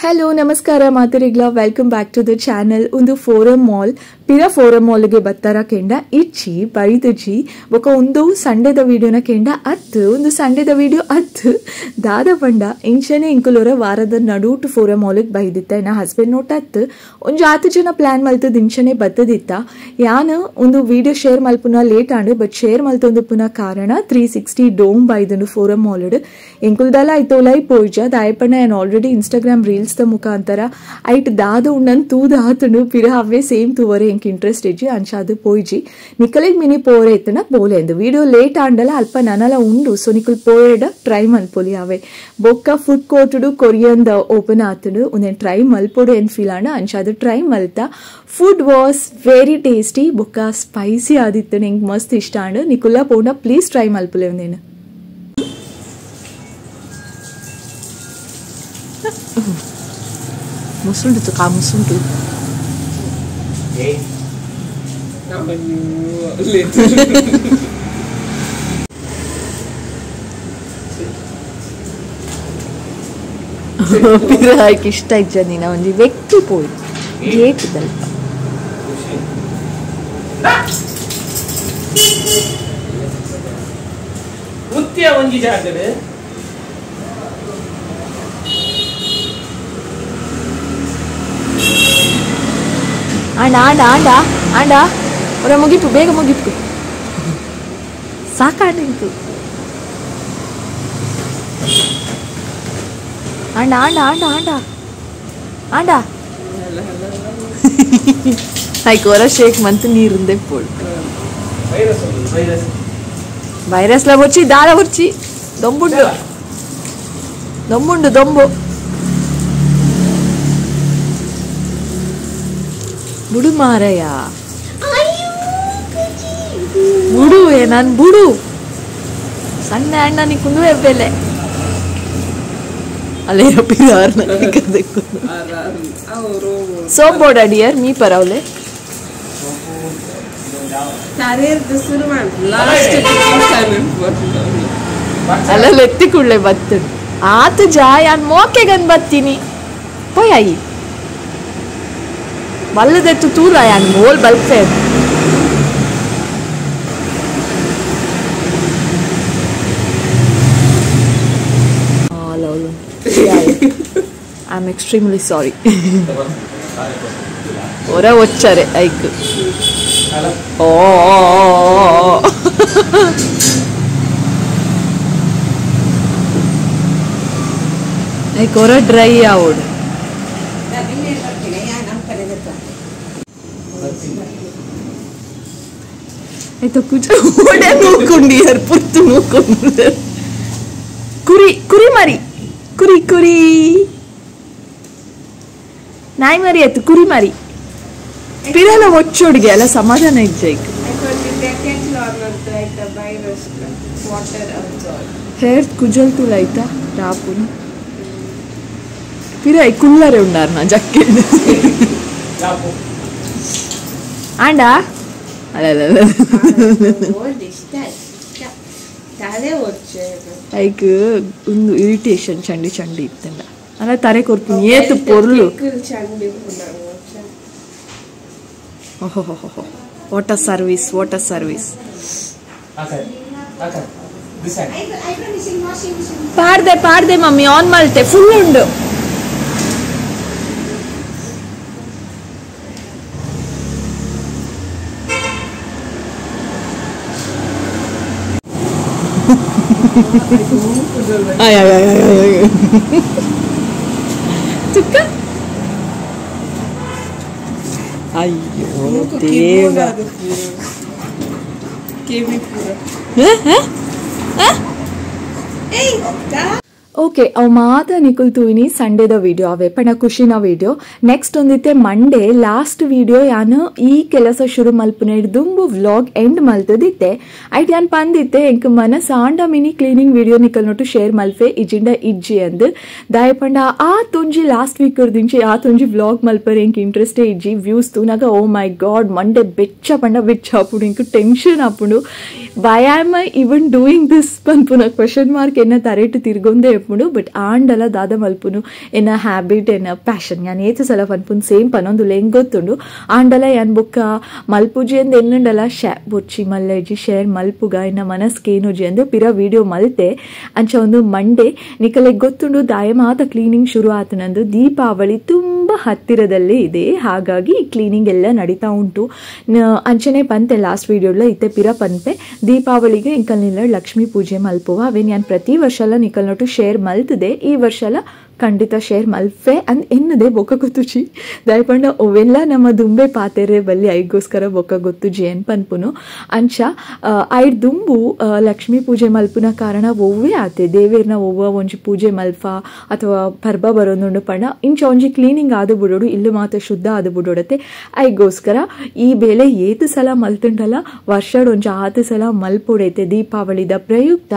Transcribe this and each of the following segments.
Hello ನಮಸ್ಕಾರ ಮಾತರಿಗ್ಲ, welcome back to the channel. ಒಂದು forum mall ಪಿರ ಫೋರಮ್ ಮಾಲ್ಗೆ ಬತ್ತರ ಕೆಂಡ ಇಚ್ಚಿ ಬೈದಜಿ ಬೊಕ ಒಂದು ಸಂಡೇದ ವಿಡಿಯೋನ ಕೆಂಡ ಅತ್ತು ಒಂದು ಸಂಡೇದ ವಿಡಿಯೋ ಅತ್ತು ದಾದ ಪಂಡ ಇಂಚನೆ ಇಂಕುಲೋರ ವಾರದ ನಡುಟು ಫೋರಮ್ ಮಾಲ್ಗೆ ಬೈದಿತ್ತ. ನಾ ಹಸ್ಬೆಂಡ್ ನೋಟ್ ಅತ್ತು ಒಂಜಿ ಆತು ಜನ ಪ್ಲಾನ್ ಮಲ್ತದ ಇಂಚನೆ ಬತ್ತದಿತ್ತ. ಯಾನು ಒಂದು ವಿಡಿಯೋ ಶೇರ್ ಮಲ್ಪುನ ಲೇಟ್ ಆಂಡು ಬಟ್ ಶೇರ್ ಮಲ್ತೊಂದು ಪುನ ಕಾರಣ 360 ಡೋಮ್ ಬೈದನು ಫೋರಮ್ ಮಾಲ್ ಎಂಕುಲ್ದಲ ಐತೋಲೈ ಪೋಯ್ಜ ದಾಯಪಣ್ಣ. ಯಾನ್ already Instagram reels ಮುಖಾಂತರ ಐಟ್ ದಾದ ಉಣ್ಣನ್ ತೂದ ಆತನು ಪಿರ ಅವೇ ಸೇಮ್ ತೂವರೆ ಎಂಕ್ ಇಂಟ್ರೆಸ್ಟ್ ಇಜ್ಜಿ ಅಂಚಾದು ಪೋಯ್ಜಿ ನಿಕಲೆಗ್ ಮಿನಿ ಪೋರೆ ಎತ್ತನ ಬೋಲೆ ಎಂದು ವಿಡಿಯೋ ಲೇಟ್ ಆಂಡಲ ಅಲ್ಪ ನನಲ ಉಂಡು. ಸೊ ನಿಕುಲ್ ಪೋಯೆಡ ಟ್ರೈ ಮಲ್ಪೊಲಿ ಅವೇ ಬೊಕ್ಕ food court Korean the open ಆತನು ಉಂದೆನ್ ಟ್ರೈ ಮಲ್ಪೊಡು ಎನ್ ಫೀಲ್ ಆಂಡ ಅಂಚಾದು ಟ್ರೈ ಮಲ್ತ. Food was very tasty ಬೊಕ್ಕ ಸ್ಪೈಸಿ ಆದಿತ್ತನು ಎಂಕ್ ಮಸ್ತ್ ಇಷ್ಟ ಆಂಡು. ನಿಕುಲ್ಲ ಪೋಂಡ ಪ್ಲೀಸ್ ಟ್ರೈ ಮಲ್ಪೊಲೆ ಉಂದೇನು. ಮುಸುಂಡು ಕಾ ಮುಸುಂಡು ಪಿರಾಯ್ಕ್ ಇಷ್ಟ ಇಜ್ಜ ನೀನ ಒಂಜಿ ವ್ಯಕ್ತಿ ಪೋಯ್ ಗೇಟ್ ದಲ್ಪ ಉತ್ತಿಯ ಒಂಜಿ ಜಾಗಡೆ ಆಂಡ ಆಂಡ ಆಂಡ ಆಂಡ ಒರ ಮುಗಿಪು ಬೇಗ ಮುಗಿಪು ಸಾಕಾಡಿಂತು. ಆಂಡ ಆಂಡ ಆಂಡ ಆಂಡ ಆಂಡ ಐಕ್ ಒರ ಶೇಕ್ ಮಂತು ನೀರುಂದೆ ಪೋಳು ವೈರಸ್ ಲ ಬೊಚ್ಚಿ ದಾರ ಬೊಚ್ಚಿ ದೊಂಬುಂಡು ದೊಂಬುಂಡು ದೊಂಬು ಬುಡು ಮಾರಯ್ಯ ಬುಡುವೆ ನಾನು ಬುಡು ಸಣ್ಣ ಅಣ್ಣ ನೀ ಕುಂದುವೆ ಬೆಲೆ ಅಲ್ಲೇ ಸೋಪ್ ಬೋರ್ಡ್ ಅಡಿಯರ್ ಮೀ ಪರವಲೆ ಅಲ್ಲ ಎತ್ತಿ ಕೂಡಲೇ ಬತ್ತು ಆತ ಜಾಯ್ ಮೋಕೆಗನ್ ಬತ್ತೀನಿ ಪೋಯ್ ಅಯ್ಯಿ ಬಲ್ಲದೆತ್ತು ತೂರ ಯಾನ್ mole ಬಲ್ಪೆ. I am extremely sorry. ಒರ ಒಚ್ಚರೆ ಐಕ್ ಓ ಐಕ್ ಒರ ಡ್ರೈ ಆವೋಡು. ಆಯ್ತು ಕುಚ ಓಡೆ ನೋಕೊಂಡಿಯಾರ ಪುರ್ತು ನೋಕೊಂಡು ಕುರಿ ಕುರಿ ಮರಿ ಕುರಿ ಕುರಿ ನಾಯಿ ಮರಿ ಆಯ್ತು ಕುರಿ ಮರಿ ಪಿರಲ ಒಚ್ಚೋಡಿಗೆ ಅಲ್ಲ ಸಮಾಧಾನ ಇಜ್ಜೈಕ್ ಹೇರ್ ಕುಜಲ್ ತುಲ ಆಯ್ತಾ ರಾಪುನು ಪಿರ ಕುಲ್ಲರೆ ಉಂಡಾರ್ ನಾ ಜಕ್ಕೆ ಆಂಡ ಐಕ್ ಒಂದು ಇರಿಟೇಷನ್ ಚಂಡಿ ಚಂಡಿ ಇತ್ತಂಡ ಅಲ್ಲ ತರೆ ಕೊರ್ಪು ಏತು ಪೊರ್ಲು. ಓಹೋ water service water service ಪಾಡ್ದೆ ಪಾಡ್ದೆ mummy on ಮಲ್ತೆ full ಉಂಡು. Ay ay ay ay ay. ತುಕ್ಕ ಅಯ್ಯೋ ದೇವ ಓಕೆ ಅವು ಮಾತ ನಿಕುಲ್ ತೂಯಿನಿ ಸಂಡೇದ ವಿಡಿಯೋ ಅವೇ ಪಣ ಖುಷಿನ ವಿಡಿಯೋ. ನೆಕ್ಸ್ಟ್ ಒಂದಿತ್ತೆ Monday last video ಯಾನು ಈ ಕೆಲಸ ಶುರು ಮಲ್ಪುನ ದುಂಬು ವ್ಲಾಗ್ ಎಂಡ್ ಮಲ್ತದಿತ್ತೆ. ಐಟ್ ಯಾನ್ ಪಂದಿತ್ತೆ ಎಂಕ್ ಮನಸಾಂಡ mini cleaning video ನಿಕಲ್ note share ಮಲ್ಪೆ ಇಜಿಂಡ ಇಜ್ಜಿ ಅಂದ್ ದಾಯಪಂಡ ಆ ತೊಂಜಿ ಲಾಸ್ಟ್ ವೀಕ್ ದಿಂಚಿ ಆ ತೊಂಜಿ ವ್ಲಾಗ್ ಮಲ್ಪರೆ ಎಂಕ್ ಇಂಟ್ರೆಸ್ಟೇ ಇಜ್ಜಿ. ವ್ಯೂಸ್ ತೂನಾಗ ಓ ಮೈ ಗಾಡ್ ಮಂಡೇ ಬೆಚ್ಚ ಪಂಡ ಬೆಚ್ಚ ಆಪುಂಡು ಎಂಕ್ ಟೆನ್ಷನ್ ಆಪುಂಡು. Why am I even doing this ಪನ್ಪುನ question mark ಎನ್ನ ತರೇಟು ತಿರ್ಗೊಂದೇ. ಇಪ್ಪುಂಡು ಬಟ್ ಆಂಡಲ ದಾದ ಮಲ್ಪುನು ಎನ್ನ ಹ್ಯಾಬಿಟ್ ಎನ್ನ ಪ್ಯಾಷನ್ ಯಾನ್ ಏತ್ ಸಲ ಪನ್ಪುನ್ ಸೇಮ್ ಪನೊಂದುಲ್ಲ ಎಂಕ್ ಗೊತ್ತುಂಡು ಆಂಡಲ ಯಾನ್ ಬೊಕ್ಕ ಮಲ್ಪುಜಿ ಅಂದ್ ಎನ್ನುಂಡಲ ಶೇ ಬೊಚ್ಚಿ ಮಲ್ಲಜಿ ಶೇರ್ ಮಲ್ಪುಗ ಎನ್ನ ಮನಸ್ಗೆ ಏನುಜಿ ಅಂದ್ ಪಿರ ವಿಡಿಯೋ ಮಲ್ತೆ ಅಂಚ ಒಂದು ಮಂಡೆ ನಿಕಲೆಗ್ ಗೊತ್ತುಂಡು ದಾಯ ಮಾತ ಕ್ಲೀನಿಂಗ್ ಶುರು ಆತನಂದು ದೀಪಾವಳಿ ತುಂಬ ಹತ್ತಿರದಲ್ಲೇ ಇದೆ ಹಾಗಾಗಿ ಕ್ಲೀನಿಂಗ್ ಎಲ್ಲ ನಡೀತಾ ಉಂಟು ಅಂಚನೆ ಪಂತೆ ಲಾಸ್ಟ್ ವಿಡಿಯೋಲ ಇತ್ತೆ ಪಿರ ಪಂತೆ ದೀಪಾವಳಿಗೆ ಇಂಕಲ್ನಿಲ್ಲ ಲಕ್ಷ್ಮೀ ಪೂಜೆ ಮಲ್ಪುವ ಅವೇನ್ ಯಾನ್ ಪ್ರತಿ ವರ್ಷಲ ನಿಕಲ್ನೊಟ್ಟು ಶೇರ್ ಮಲ್ತದೆ ಈ ವರ್ಷಲ ಖಂಡಿತ ಶೇರ್ ಮಲ್ಫೆ ಅಂದ್ ಎನ್ನುದೆ ಬೊಕ್ಕ ಗೊತ್ತುಜಿ ದಯಪಂಡ ಅವೆಲ್ಲ ನಮ್ಮ ದುಂಬೆ ಪಾತೆರೆ ಬಲ್ಲಿ ಐಗೋಸ್ಕರ ಬೊಕ್ಕ ಗೊತ್ತುಜಿ ಏನ್ ಪನ್ಪುನು ಅಂಚ ಐಡ್ ದುಂಬು ಲಕ್ಷ್ಮೀ ಪೂಜೆ ಮಲ್ಪುನ ಕಾರಣ ಒವ್ವೇ ಆತೆ ದೇವೇರ್ನ ಒವ್ವ ಒಂಜಿ ಪೂಜೆ ಮಲ್ಫ ಅಥವಾ ಪರ್ಬ ಬರೋದುಂಡು ಪಂಡ ಇಂಚ ಒಂಜಿ ಕ್ಲೀನಿಂಗ್ ಆದು ಬಿಡೋಡು ಇಲ್ಲು ಮಾತ ಶುದ್ಧ ಆದು ಬಿಡೋಡತ್ತೆ ಐಗೋಸ್ಕರ ಈ ಬೇಲೆ ಏತು ಸಲ ಮಲ್ತುಂಡಲ ವರ್ಷಡ್ ಒಂಜಿ ಆತು ಸಲ ಮಲ್ಪೊಡೈತೆ ದೀಪಾವಳಿದ ಪ್ರಯುಕ್ತ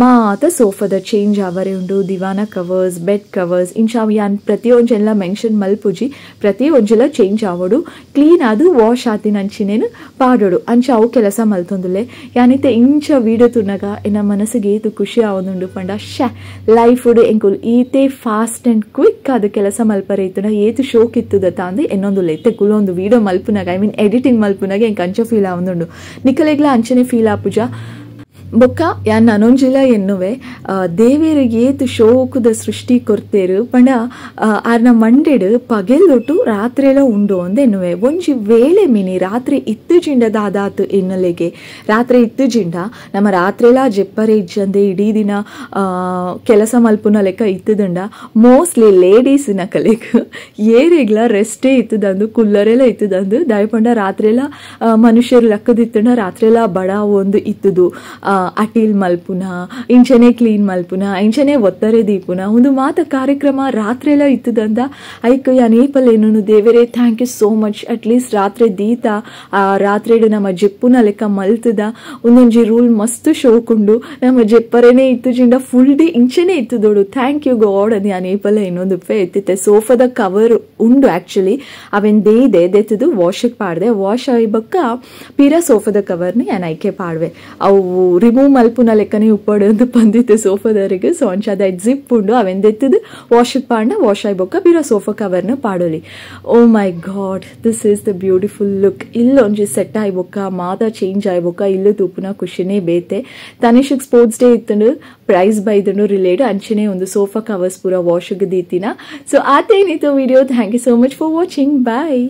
ಮಾತ ಸೋಫಾದ ಚೇಂಜ್ ಅವರೆ ಉಂಡು ದಿವಾನ covers bed covers ಇಂಚ ಯಾನ್ ಪ್ರತಿ ಒಂಜೆಲ್ಲ ಮೆನ್ಷನ್ ಮಲ್ಪುಜಿ ಪ್ರತಿ ಒಂಜೆಲ್ಲ ಚೇಂಜ್ ಆವಡು ಕ್ಲೀನ್ ಆದು ವಾಶ್ ಆತಿನ ಅಂಚಿನೇನು ಪಾಡೋಡು ಅಂಚ ಅವು ಕೆಲಸ ಮಲ್ತೊಂದುಲ್ಲೆ ಯಾನಿತೆ ಇಂಚ ವೀಡಿಯೋ ತುನಗ ಎನ್ನ ಮನಸ್ಸಿಗೆ ಏತು ಖುಷಿ ಆವೊಂದುಂಡು ಪಂಡ ಶ್ಯಾ ಲೈಫ್ ಎಂಕುಲ್ ಈತೆ fast and quick ಅದು ಕೆಲಸ ಮಲ್ಪರೆ ಇತ್ತುನ ಏತು ಶೋಕ್ ಇತ್ತುದ ತಾಂದು ಎನ್ನೊಂದುಲ್ಲೆ ಇತ್ತೆ ಕುಲೊಂದು ವೀಡಿಯೋ ಮಲ್ಪುನಾಗ I mean editing ಮಲ್ಪುನಾಗ ಎಂಕ್ ಅಂಚ ಫೀಲ್ ಆವೊಂದುಂಡು ನಿಕಲೆಗ್ಲ ಅಂಚನೆ ಫೀಲ್ ಆಪುಜ ಬೊಕ್ಕ ಯಾನ್ ನನೊಂಜಿಲ ಎನ್ನುವೆ ದೇವೇರಿಗೆ ಏತು ಶೋಕುದ ಸೃಷ್ಟಿ ಕೊರ್ತೇರು ಪಂಡ ಆರ್ನ ಮಂಡೆಡು ಪಗೆಲ್ಲೊಟ್ಟು ರಾತ್ರೆಲ ಉಂಡು ಅಂದ್ ಎನ್ನುವೆ ಒಂಜಿ ವೇಳೆ ಮಿನಿ ರಾತ್ರಿ ಇತ್ತು ಜಿಂಡ ದಾದಾತು ಎನ್ನಲೆಗೆ ರಾತ್ರಿ ಇತ್ತು ಜಿಂಡ ನಮ್ಮ ರಾತ್ರೆಲ ಜೆಪ್ಪರೆ ಇಜ್ಜಂದೆ ಇಡೀ ದಿನ ಕೆಲಸ ಮಲ್ಪುನ ಲೆಕ್ಕ ಇತ್ತುದಂಡ ಮೋಸ್ಟ್ಲಿ ಲೇಡೀಸ್ ನಕಲೆಗ್ ಏರೆಗ್ಲ ರೆಸ್ಟೇ ಇತ್ತದಂದು ಕುಲ್ಲರೆಲ್ಲ ಇತ್ತದಂದು ದಯಪಂಡ ರಾತ್ರೆಲ ಮನುಷ್ಯರು ಲಕ್ಕದಿತ್ತಂಡ ರಾತ್ರೆಲ ಬಡ ಒಂದು ಇತ್ತುದು ಅಟೀಲ್ ಮಲ್ಪುನ ಇಂಚನೆ ಕ್ಲೀನ್ ಮಲ್ಪುನ ಇಂಚನೆ ಒತ್ತರೆ ದೀಪುನ ಒಂದು ಮಾತ ಕಾರ್ಯಕ್ರಮ ರಾತ್ರೆಲ್ಲ ಇತ್ತದಂದ ಐಕ್ ಯಾನ್ ಏಪಲ್ ಏನುನು ದೇವರೇ thank you so much at least ರಾತ್ರಿ ದೀತ ಆ ರಾತ್ರಿ ನಮ್ಮ ಜೆಪ್ಪುನ ಲೆಕ್ಕ ಮಲ್ತದ ಒಂದೊಂಜಿ ರೂಲ್ ಮಸ್ತ್ ಶೋಕುಂಡು ನಮ್ಮ ಜೆಪ್ಪರೇನೆ ಇತ್ತು ಜಿಂಡ ಫುಲ್ ಡೇ ಇಂಚನೆ ಇತ್ತದೋಡು thank you god ಅದು ಯಾನ್ ಏಪಲ್ಲ ಇನ್ನೊಂದು ಎತ್ತಿತ್ತೆ ಸೋಫಾದ ಕವರ್ ಉಂಡು ಆಕ್ಚುಲಿ ಅವೆನ್ ದೇದೆ ದೆತ್ತದು ವಾಶಕ್ಕೆ ಪಾಡ್ದೆ ವಾಶ್ ಆಯಿ ಬಕ್ಕ ಪಿರ ಸೋಫಾದ ಕವರ್ನ ಯಾನ್ ಐಕೆ ಪಾಡ್ವೆ ಅವು ರಿಮೂವ್ ಮಲ್ಪುನ ಲೆಕ್ಕನೆ ಉಪ್ಪಡು ಅಂತ ಬಂದಿತ್ತು ಸೋಫಾದವರೆಗೆ ಸೊ ಅಂಚ ಅದ ಜಿಪ್ ಉಂಡು ಅವೆನ್ ದೆತ್ತದು ವಾಶಕ್ಕೆ ಪಾಡ್ನ ವಾಶ್ ಆಯಿ ಬೊಕ್ಕ ಪಿರ ಸೋಫಾ ಕವರ್ನ ಪಾಡೋಲಿ. Oh my god, this is the beautiful look. ಇಲ್ಲೊಂಜಿ set ಆಯಿ ಬೊಕ್ಕ ಮಾತ ಚೇಂಜ್ ಆಯಿ ಬೊಕ್ಕ ಇಲ್ಲು ತೂಪುನ ಖುಷಿನೇ ಬೇತೆ. ತನಿಷಕ್ ಸ್ಪೋರ್ಟ್ಸ್ ಡೇ ಇತ್ತಂಡು ಪ್ರೈಸ್ ಬೈದಂಡು ರಿಲೇಟ್ ಅಂಚನೆ ಒಂದು ಸೋಫಾ ಕವರ್ಸ್ ಪೂರ ವಾಶ್ ದೀತಿನ. ಸೊ ಆತೇನಿತ್ತು video. Thank you so much for watching. Bye.